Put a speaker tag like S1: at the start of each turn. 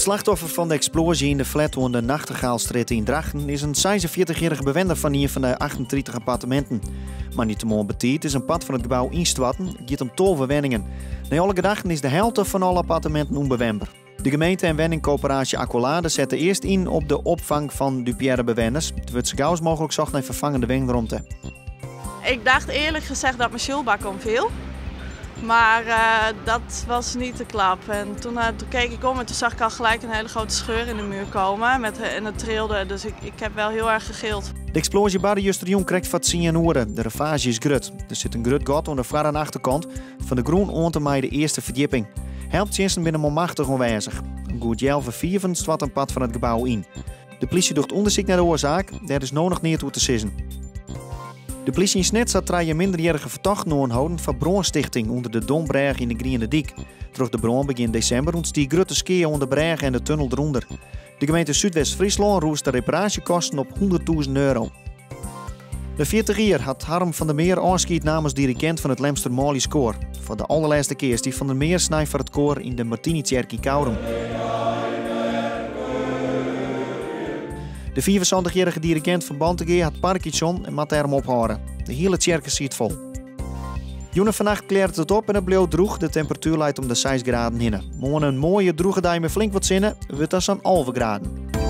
S1: It slachtoffer fan de eksploazje yn de flat oan de Nachtegaalstrjitte yn Drachten is in 46-jierrige bewenner fan ien fan de 38 apparteminten. Moandeitemoarn betiid is in part fan it gebou ynstoarten. It giet om 12 wenningen. Nei alle gedachten is de helte fan alle apparteminten ûnbewenber. De gemeente en wenningkoöperaasje Accolade sette earst yn op de opfang fan dupearre bewenners. Der wurdt sa gau as mooglik socht nei ferfangende wenromte.
S2: Ik dacht eerlijk gezegd dat mijn sjoelbak omviel. Maar dat was niet de klap. En toen, toen keek ik om en toen zag ik al gelijk een hele grote scheur in de muur komen. Met, en het trilde, dus ik, ik heb wel heel erg gegild.
S1: De eksploazje barde justerjûn krekt foar tsien oere. De ravaazje is grut. Der sit in grut gat oan de foar- en achterkant fan de grûn oant en mei de earste ferdjipping. Helptsjinsten binne manmachtich oanwêzich. Om goed healwei fiven stoart in part fan it gebou yn. De plysje docht ûndersyk nei de oarsaak, dêr is no noch neat oer te sizzen. De plysje yn Snits hat trije minderjierrige fertochten oanholden foar brânstichting ûnder de Dombrêge yn de Griene Dyk. Troch de brân begjin desimber ûntstie grutte skea oan de brêge en de tunnel derûnder. De gemeente Súdwest-Fryslân rûst de reparaasjekosten op 100.000 euro. Nei 40 jier hat Harm van der Meer ôfskied naam as dirigint fan it Lemster Manljuskoar. Foar de allerlêste kear stie Van der Meer snein foar it koar yn de Martinitsjerke yn Koudum. De 75-jierrige dirigint fan Bantegea hat Parkinson en moat dêrom ophâlde. De hiele tsjerke siet fol. Jûn en fannacht klearret it op en it bliuwt drûch. De temperatuer leit om de 6 graden hinne. Moarn in moaie drûge dei mei flink wat sinne, wurdt dan sa'n 11 graden.